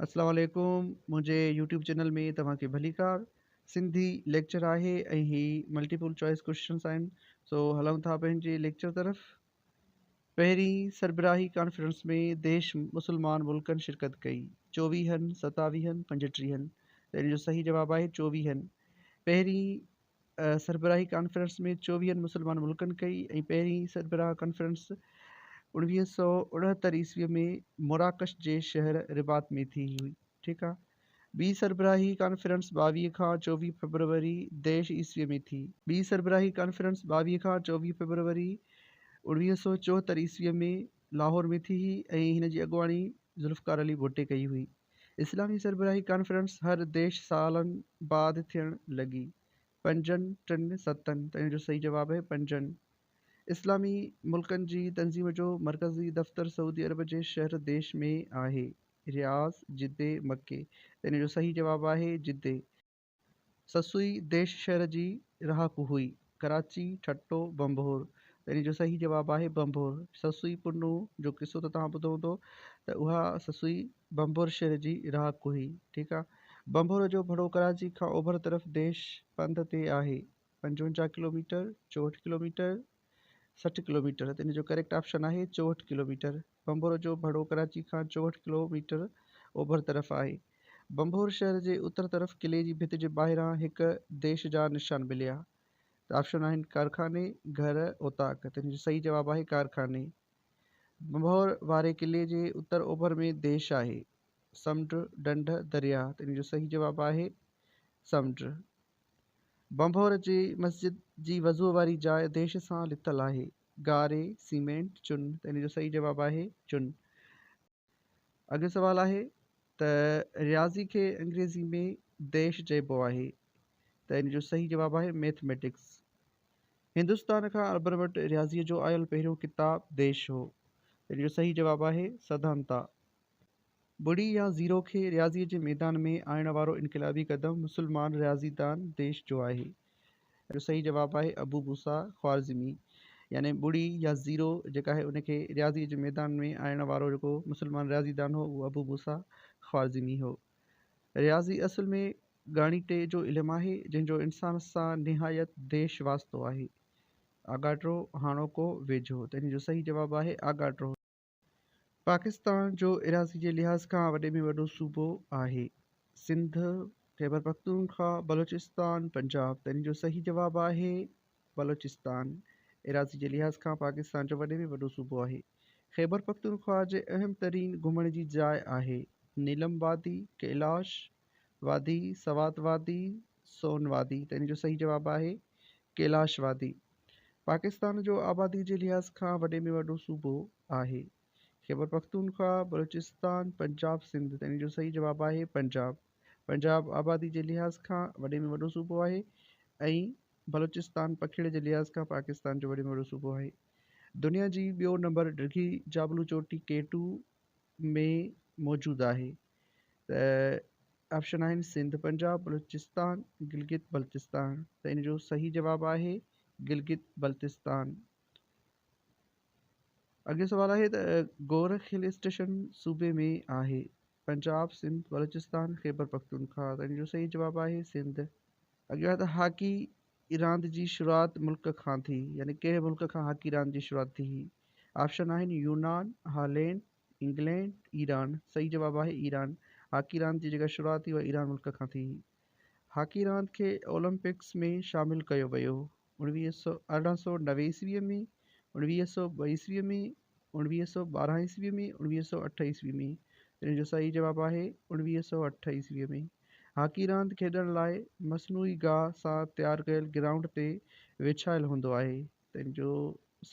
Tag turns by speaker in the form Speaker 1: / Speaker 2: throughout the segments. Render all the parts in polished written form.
Speaker 1: اسلام عليڪم منهنجي يوٽيوب چينل ۾ توهان کي ڀليڪار سنڌي ليڪچر آهي ۽ هي ملٽيپل چوائس ڪوشچنس آهن سو هلون ٿا پنهنجي ليڪچر طرف پهرين سربراهي ڪانفرنس ۾ ديش مسلمان ملڪن شرڪت ڪئي چوويهن ستاويهن پنجٽيهن ته ان جو صحيح جواب آهي چوويهن پهرين سربراهي ڪانفرنس ۾ چوويهن مسلمان ملڪن ڪئي ۽ پهرين سربراهه ڪانفرنس 1969 عيسوي ۾ مراڪش جي شهر رباط ۾ ٿي هئي. ٺيڪ آ. ٻي سربراهي ڪانفرنس 22 کان 24 فيبروري ديش عيسوي ۾ ٿي. ٻي سربراهي ڪانفرنس 22 کان 24 فيبروري 1974 عيسوي ۾ لاهور ۾ ٿي هئي ۽ هن جي اڳواڻي ذوالفقار علي ڀٽي ڪئي هئي. اسلامي سربراهي ڪانفرنس هر ديش سالن بعد ٿيڻ لڳي. پنجن، ٽن، ستن ته ان جو صحيح جواب آهي پنجن. اسلامي ملڪن جي تنظيم جو مرڪزي دفتر سعودي عرب جي شهر ديش ۾ آهي. رياض، جدي، مڪي ته ان جو صحيح جواب آهي جدي. سسئي ديش شهر جي رهاڪو هئي. ڪراچي، ٺٽو، ڀنڀور ته ان جو صحيح جواب آهي ڀنڀور. سسئي پنهون جو قصو ته توهان ٻڌو هوندو ته اها سسئي ڀنڀور شهر جي رهاڪو هئي. ٺيڪ آ. ڀنڀور جو ڀڙو ڪراچي کان اوڀر طرف ديش پنڌ تي آهي. 55 ڪلوميٽر، 64 ڪلوميٽر، 60 ڪلوميٽر ته ان جو ڪريڪٽ آپشن آهي 64 ڪلوميٽر. ڀنڀور جو ڀڙو ڪراچي کان 64 ڪلو ميٽر اوڀر طرف آهي. ڀنڀور شهر جي اتر طرف قلعي جي ڀت جي ٻاهران هڪ ديش جا نشان مليا. ته آپشن آهن ڪارخاني، گهر، اوطاق. ته ان جو صحيح جواب آهي ڪارخاني. ڀنڀور واري قلعي جي اتر اوڀر ۾ ديش آهي. سمنڊ، ڍنڍ، درياهه. ته ان جو صحيح جواب آهي سمنڊ. ڀنڀور جي مسجد جي وضوء واري جاء ديش سان لٿل آهي. گاري، سيمينٽ، چن ته ان جو صحيح جواب آهي چن. اڳيون سوال آهي ته رياضي کي انگريزي ۾ ديش چئبو آهي ته ان جو صحيح جواب آهي ميٿميٽڪس. هندستان کان عربن وٽ رياضيء جو آيل پهريون ڪتاب ديش هو ته ان جو صحيح جواب آهي سڌانتا. ٻڙي يا زيرو کي رياضيء جي ميدان ۾ آڻڻ وارو انقلابي قدم مسلمان رياضيدان ديش جو آهي. جو صحيح جواب آهي ابو موسيٰ خوارزمي يعني ٻڙي يا زيرو جيڪا آهي ان کي رياضي جي ميدان ۾ آڻڻ وارو جيڪو مسلمان رياضيدان هو اهو ابو موسيٰ خوارزمي هو. رياضي اصل ۾ ڳاڻيٽي جو علم آهي جنهن جو انسان سان نهايت ديش واسطو آهي. آڳاٽو، هاڻوڪو، ويجهو ته ان جو صحيح جواب آهي آڳاٽو. پاڪستان جو ايراضي جي لحاظ کان وڏي ۾ وڏو صوبو آهي. سنڌ، خيبرپختونخوا، بلوچستان، پنجاب ته ان جو صحيح جواب آهي بلوچستان ايراضي جي لحاظ کان پاڪستان جو وڏي ۾ وڏو صوبو آهي. خيبرپختونخوا جي اهم ترين گهمڻ جي جاء آهي نيلم وادي، ڪيلاش وادي، سوات وادي، سون وادي ته ان جو صحيح جواب آهي ڪيلاش وادي. پاڪستان جو آبادي جي لحاظ کان وڏي ۾ وڏو صوبو آهي. خيبرپختونخوا، بلوچستان، پنجاب، سنڌ ته ان جو صحيح جواب آهي پنجاب. پنجاب آبادي جي لحاظ کان وڏي ۾ وڏو صوبو آهي ۽ بلوچستان پکيڙ جي لحاظ کان پاڪستان جو وڏي ۾ وڏو صوبو آهي. دنيا جي ٻيو نمبر ڊگهي جابلو چوٽي ڪي ٽو ۾ موجود آهي ته آپشن آهن سنڌ، پنجاب، بلوچستان، گلگت بلتستان ته ان جو صحيح جواب آهي گلگت بلتستان. اڳيون سوال آهي ته گورک هل اسٽيشن صوبي ۾ آهي پنجاب، سنڌ، بلوچستان، خيبر پختونخوا ته ان جو صحيح جواب آهي سنڌ. اڳيون آهي ته هاڪي راند جي شروعات ملڪ کان ٿي يعني ڪهڙي ملڪ کان هاڪي راند جي شروعات ٿي هئي؟ آپشن آهن يونان، هالينڊ، انگلينڊ، ايران. صحيح جواب آهي ايران. هاڪي راند جي جيڪا شروعات ٿي اها ايران ملڪ کان ٿي هئي. هاڪي راند کي اولمپڪس ۾ شامل ڪيو ويو 1890 عيسويء ۾، 1902 عيسويء ۾، 1912 عيسويء ۾، 1908 عيسويء ۾. ان جو صحيح جواب آهي 1908 عيسويء ۾. هاڪي راند کيڏڻ لاء مصنوعي گاهه سان تيار ڪيل گرائونڊ تي وڇايل هوندو آهي ته ان جو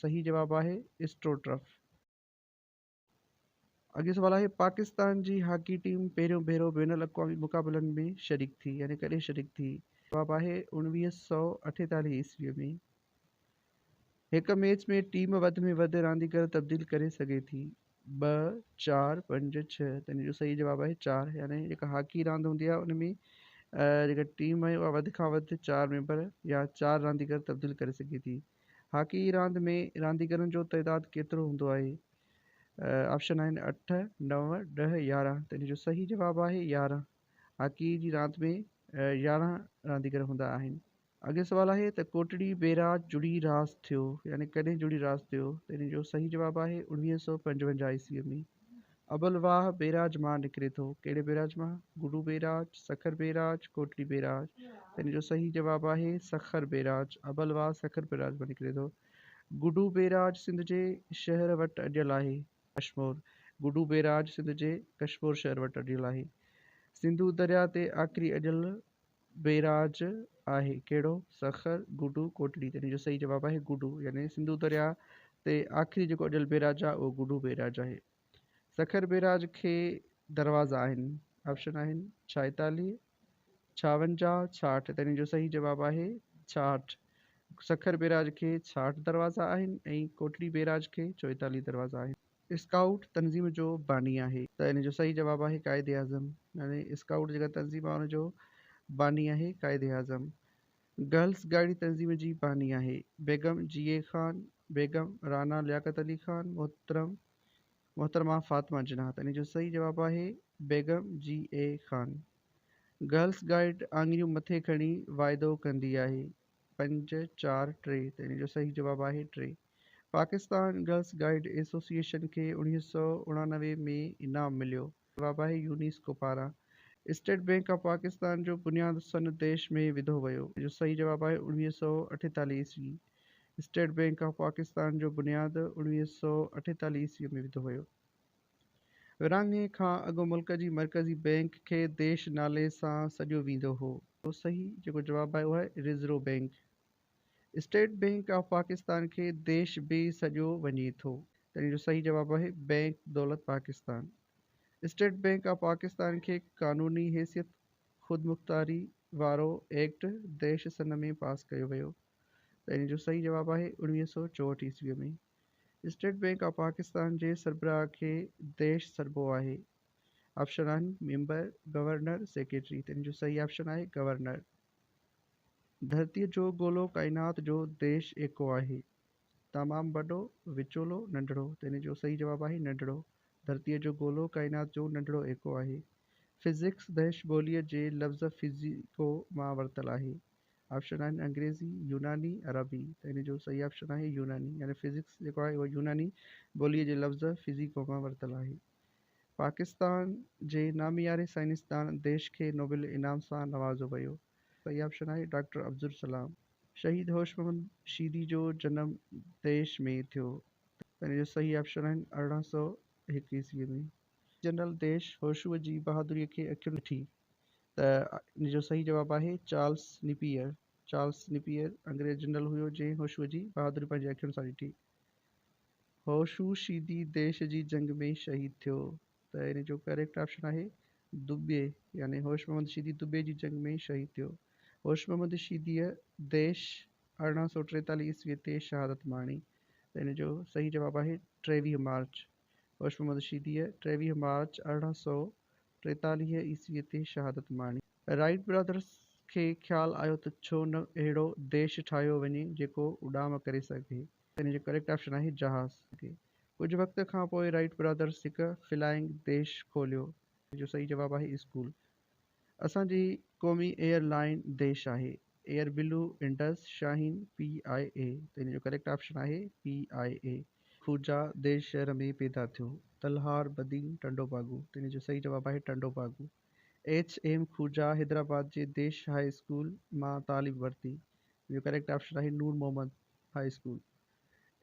Speaker 1: صحيح جواب آهي اسٽروٽرف. اڳيون سوال آهي پاڪستان جي هاڪي ٽيم پهريون ڀيرو بين الاقوامي مقابلن ۾ شريڪ ٿي يعني ڪڏهن شريڪ ٿي؟ جواب آهي 1948 عيسويء ۾. هڪ ميچ ۾ ٽيم وڌ ۾ وڌ رانديگر تبديل ڪري سگهي ٿي. ٻه، چار، پنج، ڇهه ته ان جو صحيح جواب آهي چار يعني جيڪا هاڪي راند هوندي آهي ان ۾ جيڪا ٽيم آهي اها وڌ کان وڌ چار ميمبر يا چار رانديگر تبديل ڪري سگهي ٿي. هاڪي راند ۾ رانديگرن جو تعداد ڪيترو هوندو آهي؟ آپشن آهن اٺ، نو، ڏهه، 11. ته ان جو صحيح جواب آهي 11. هاڪي جي راند ۾ 11 رانديگر هوندا آهن. اڳيون سوال آهي ته ڪوٽڙي بيراج جڙي راس ٿيو يعني ڪڏهن جڙي راس ٿيو؟ ته ان جو صحيح جواب آهي 1955 عيسويء ۾. ابل واهه بيراج مان نڪري ٿو. ڪهڙي بيراج مان؟ Guddu barrage, Sukkur barrage, Kotri barrage. ته ان جو صحيح جواب آهي سکر بيراج. ابل واهه سکر بيراج مان نڪري ٿو. گڊو بيراج سنڌ جي شهر وٽ اڏيل آهي. ڪشمور. گڊو بيراج سنڌ جي ڪشمور شهر وٽ اڏيل آهي. سنڌو درياء تي آخري اڏيل بيراج آهي ڪهڙو؟ سکر، گڊو، ڪوٽڙي. ته ان جو صحيح جواب آهي گڊو، يعني سنڌو درياء تي آخري جيڪو اڏيل بيراج آهي اهو گڊو بيراج آهي. سکر بيراج کي دروازا آهن. آپشن آهن 46، 56، 66. ته ان جو صحيح جواب آهي 66. سکر بيراج کي 66 دروازا آهن ۽ ڪوٽڙي بيراج کي 44 دروازا آهن. اسڪائوٽ تنظيم جو باني آهي. ته ان جو صحيح جواب آهي قائد اعظم، يعني اسڪائوٽ جيڪا تنظيم آهي ان جو باني آهي قائد اعظم. گرلس گائيڊ تنظيم جي باني آهي بيگم جي اي خان، بيگم رانا لياقت علي خان، محترم محترمه فاطمه جناح. ته ان جو صحيح جواب آهي بيگم جي اي خان. گرلس گائيڊ آڱريون مٿي کڻي واعدو ڪندي آهي. 5، 4، 3. ته ان جو صحيح جواب آهي 3. پاڪستان گرلس گائيڊ ايسوسيئيشن کي 1989 ۾ انعام مليو. جواب آهي يونيسڪو پاران. اسٽيٽ بئنڪ آف پاڪستان جو بنياد سن ديش ۾ وڌو ويو. جو صحيح جواب آهي 1948 عيسوي. اسٽيٽ بئنڪ آف پاڪستان جو بنياد 1948 عيسوي ۾ وڌو ويو. ورهاڱي کان اڳ ملڪ جي مرڪزي بئنڪ کي ديش نالي سان سڏيو ويندو هو. صحيح جيڪو جواب آهي اهو آهي reserve bank. State bank of Pakistan کي ديش به سڏيو وڃي ٿو. ته ان جو صحيح جواب آهي بئنڪ دولت Pakistan. State bank of Pakistan کي قانوني حيثيت خودمختاري وارو ايڪٽ ديش سن ۾ پاس ڪيو ويو. ته ان جو صحيح جواب آهي 1964 عيسوي ۾. اسٽيٽ بئنڪ آف پاڪستان جي سربراهه کي ديش سڏبو آهي. آپشن آهن ميمبر، گورنر، سيڪريٽري. ته ان جو صحيح آپشن آهي گورنر. ڌرتيء جو گولو ڪائنات جو ديش ايڪو آهي. تمام وڏو، وچولو، ننڍڙو. ته ان جو صحيح جواب آهي ننڍڙو. ڌرتيء جو گولو ڪائنات جو ننڍڙو ايڪو آهي. فزڪس ديش ٻوليء جي لفظ فزيڪو مان ورتل آهي. آپشن آهن انگريزي، يوناني، عربي. ته ان جو صحيح آپشن آهي يوناني، يعني فزڪس جيڪو آهي اهو يوناني ٻوليء جي لفظ فزيڪو مان ورتل آهي. پاڪستان جي نامياري سائنسدان ديش کي نوبل انعام سان نوازيو ويو. صحيح آپشن آهي ڊاڪٽر عبدالسلام. شهيد هوش محمد شيدي جو جنم ديش ۾ ٿيو. ته ان جو صحيح آپشن آهن 1801 عيسوي ۾. جنرل ديش هوشوء جي بهادريء کي اکين ڏٺي. ته ان جو صحيح جواب آهي چارلس نيپيئر. چارلس نيپيئر انگريز جنرل هيو جنهن هوشوء جي بهادري پنهنجي اکين سان ڏٺي. هوشو شيدي ديش جي جنگ ۾ شهيد ٿيو. ته ان جو ڪريڪٽ آپشن آهي دٻي، يعني هوش محمد شيدي دٻي جي جنگ ۾ شهيد ٿيو. هوش محمد شيديء ديش 1843 عيسويء تي شهادت ماڻي. ته ان جو صحيح جواب آهي 23 مارچ. هوش محمد شيديء 23 مارچ 1843 عيسويء تي شهادت ماڻي. رائيٽ برادرس کي خيال آيو ته ڇو نه اهڙو ديش ٺاهيو وڃي جيڪو اڏام ڪري سگهي. ان جو ڪريڪٽ آپشن آهي جهاز. ڪجهه وقت کان پوء رائيٽ برادرس هڪ فلائنگ ديش کوليو. ان جو صحيح جواب آهي اسڪول. اسان جي قومي ايئر لائين ديش آهي. Air Blue, Indus, Shaheen, P I A. ته ان جو ڪريڪٽ آپشن آهي پي آء اي. خوجا ديش شهر ۾ پيدا ٿيو. تلهار، بدين، ٽنڊو باگو. ته ان جو صحيح جواب آهي ٽنڊو باگو. ايڇ ايم خوجا حيدرآباد جي ديش هاء اسڪول مان تعليم ورتي. ان جو ڪريڪٽ آپشن آهي Noor Muhammad high school.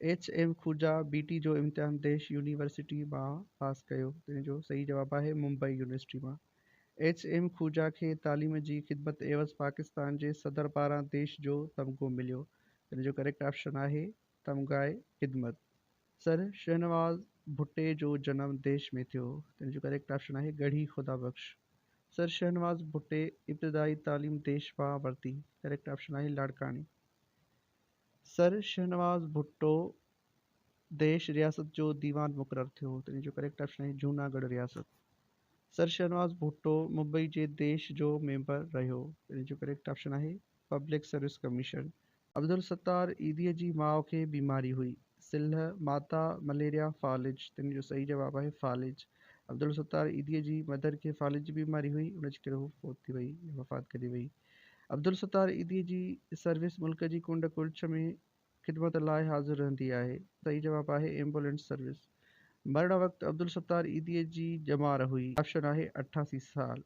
Speaker 1: H M Khuja B T جو امتحان ديش يونيورسٽي مان پاس ڪيو. ان جو صحيح جواب آهي ممبئي يونيورسٽي مان. ايڇ ايم خوجا کي تعليم جي خدمت عيوض پاڪستان جي صدر پاران ديش جو تمغو مليو. ان جو ڪريڪٽ آپشن آهي تمغائي خدمت. سر شهنواز ڀٽي جو جنم ديش ۾ ٿيو. ان جو ڪريڪٽ آپشن آهي ڳڙهي خدا بخش. سر شهنواز ڀٽي ابتدائي تعليم ديش مان ورتي. ڪريڪٽ آپشن آهي لاڙڪاڻي. سر شهنواز ڀٽو ديش رياست جو ديوان مقرر ٿيو. ان جو ڪريڪٽ آپشن آهي جهوناڳڙهه رياست. سر شهنواز ڀٽو ممبئي جي ديش جو ميمبر رهيو. ان جو ڪريڪٽ آپشن آهي پبلڪ سروس ڪميشن. عبدالستار ايڌيء جي ماء کي بيماري هئي. سلهه، ماتا، مليريا، فالج. ته ان جو صحيح جواب آهي فالج. عبدالستار ايڌيء جي مدر کي فالج جي بيماري هئي، ان جي ڪري هو فوت ٿي وئي يا وفات ڪري وئي. عبدالستار ايڌيء جي سروس ملڪ جي ڪنڊ ڪڙڇ ۾ خدمت لاء حاضر رهندي آهي. صحيح جواب آهي ايمبولينس سروس. مرڻ وقت عبدالستار ايڌيء جي ڄمار هئي. آپشن آهي 88 سال.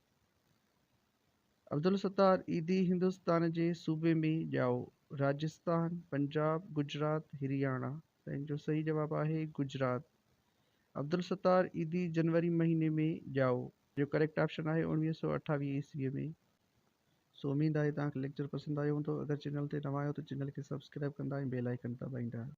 Speaker 1: عبدالستار ايڌي هندستان جي صوبي ۾ ڄائو. راجستان، پنجاب، گجرات، هرياڻا. ته ان جو صحيح جواب آهي گجرات. عبدالستار ايڌي جنوري مهيني ۾ ڄائو. جو ڪريڪٽ آپشن آهي 1928 عيسويء ۾. سو اميد آهي توهان کي ليڪچر پسند آيو هوندو. اگر چينل تي نوان آهيو ته چينل کي سبسڪرائب ڪندا ۽ بيل آئيڪن دٻائيندا.